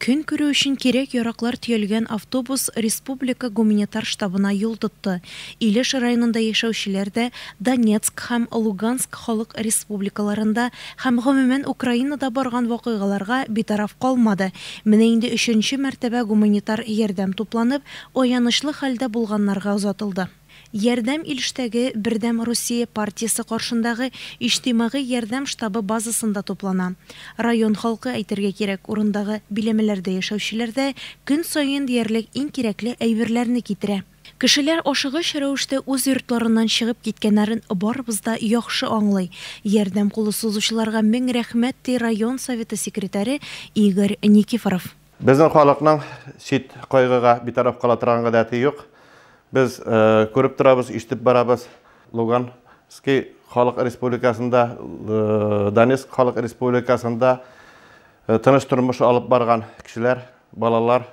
Көн күрү өчен кирәк-яраклар төялгән автобус республика гуманитар штабына юл тотты. Илеш районында яшәүчеләр дә Донецк һәм Луганск халык республикаларында һәм гомумән Украинада барган вакыйгаларга битараф калмады. Менә инде өченче мәртәбә гуманитар ярдәм тупланып, аянычлы хәлдә булганнарга озатылды. Ярдәм Илештәге Бердәм Русия партиясе каршындагы Иҗтимагый ярдәм штабы базасында туплана. Район халкы, әйтергә кирәк, урындагы биләмәләрдә яшәүчеләр дә көн саен диярлек иң кирәкле әйберләрне китерә. Кешеләр ашыгыч рәвештә үз йортларыннан чыгып киткәннәрен барыбыз да яхшы аңлый. Ярдәм кулы сузучыларга мең рәхмәт, ди район Советы секретаре Игорь Никифоров. Безнең халыкның чит кайгыга битараф кала торган гадәте юк. Без күреп торабыз, ишетеп барабыз. Луганский халык республикасында, Донецк халык республикасында тыныч тормыш алып барган кешеләр, балалар,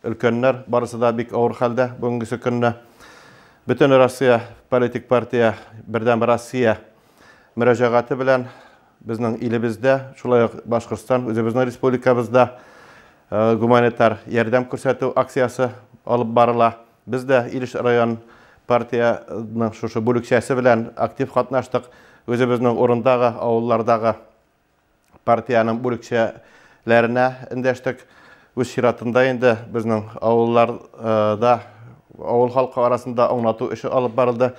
өлкәннәр барысы да бик авыр хәлдә бүгенгесе көнне. Бөтен Россия политик партия Бердәм Россия мөрәҗәгате белән безнең илебездә, шулай ук Башкортстан, үзебезнең республикабызда гуманитар ярдәм күрсәтү акциясе алып барыла. Без дә Илеш район партиянең шушы бүлекчәсе белән актив катнаштык. Үзебезнең урындагы, авыллардагы партиянең бүлекчәләренә эндәштек. Үз чиратында инде безнең авылларда, авыл халкы арасында аңлату эше алып барылды.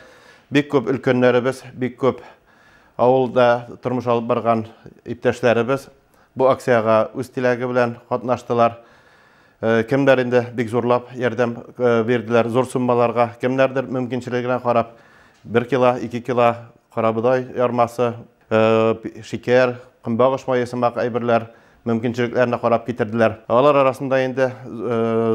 Бик күп өлкәннәребез, бик күп авылда тормыш алып барган иптәшләребез бу акциягә үз теләге белән катнаштылар. Кемнәр инде бик зурлап ярдәм бирделәр, зур суммаларга, кемнәрдер мөмкинчелегенә карап 1 кило, 2 кило карабодай ярмасы, шикәр, көнбагыш мае сымак әйберләр мөмкинчелекләренә карап китерделәр. Алар арасында инде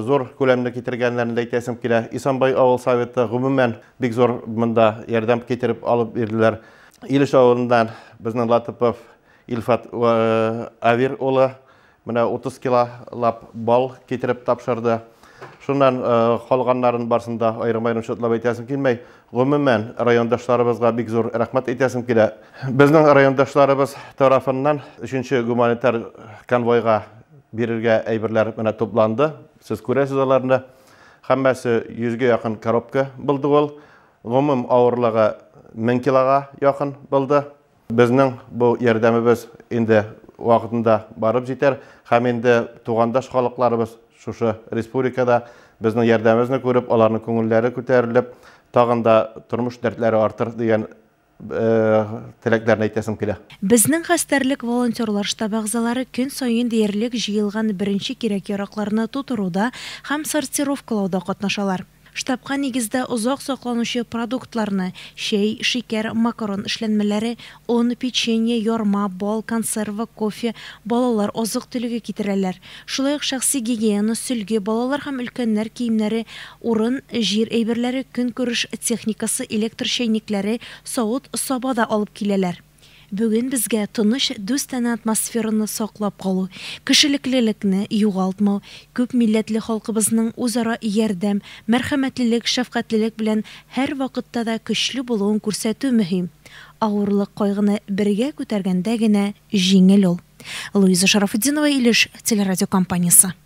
зур күләмле китергәннәрен дә әйтәсем килә. Исанбай авыл советы гомумән бик зур монда ярдәм китереп алып бирделәр. Илеш авылыннан безнең Латыпов Илфат Авир улы менә 30 килолап бал китереп тапшырды. Шуннан калганнарын барсын да аерым-аерым чотлап әйтәсем килмәй. Гомумән, райондашларыбызга бик зур рәхмәт әйтәсем килә. Безнең райондашларыбыз тарафыннан өченче гуманитар конвойга бирергә әйберләр менә тупланды. Сез күрәсез аларны. Һәммәсе 100гә якын коробка булды ул. Гомум авырлыгы 1000 килога якын булды. Безнең бу ярдәмебез инде вакытында барып җитәр һәм инде тугандаш халыкларыбыз шушы республикада безнең ярдәмебезне күреп, аларның күңелләре күтәрелеп, тагын да тормыш дәртләре артыр дигән теләкләрне әйтәсем килә. Безнең хәстәрлек волонтерлар штабы әгъзалары көн саен диярлек җыелган беренче кирәк-яракларны тутыруда һәм сортировкалауда катнашалар. Штабка нигездә озак сакланучы продуктларны, чәй, шикәр, макарон эшләнмәләре, он, печенье, ярма, бал, консерва, кофе, балалар азык-төлеге китерәләр. Шулай ук шәхси гигиена, сөлге, балалар һәм өлкәннәр киемнәре, урын, җир әйберләре, көнкүреш техникасы, электр чәйнекләре, савыт-саба да алып киләләр. Бүген безгә тыныч, дустанә атмосфераны саклап калу, кешелеклелекне югалтмау, күп милләтле халкыбызның үзара ярдәм, мәрхәмәтлелек, шәфкатьлелек белән һәрвакытта да көчле булуын күрсәтү мөһим. Авырлык кайгыны бергә күтәргәндә генә җиңел ул. Луиза Шарафутдинова, Илеш телерадиокомпаниясе.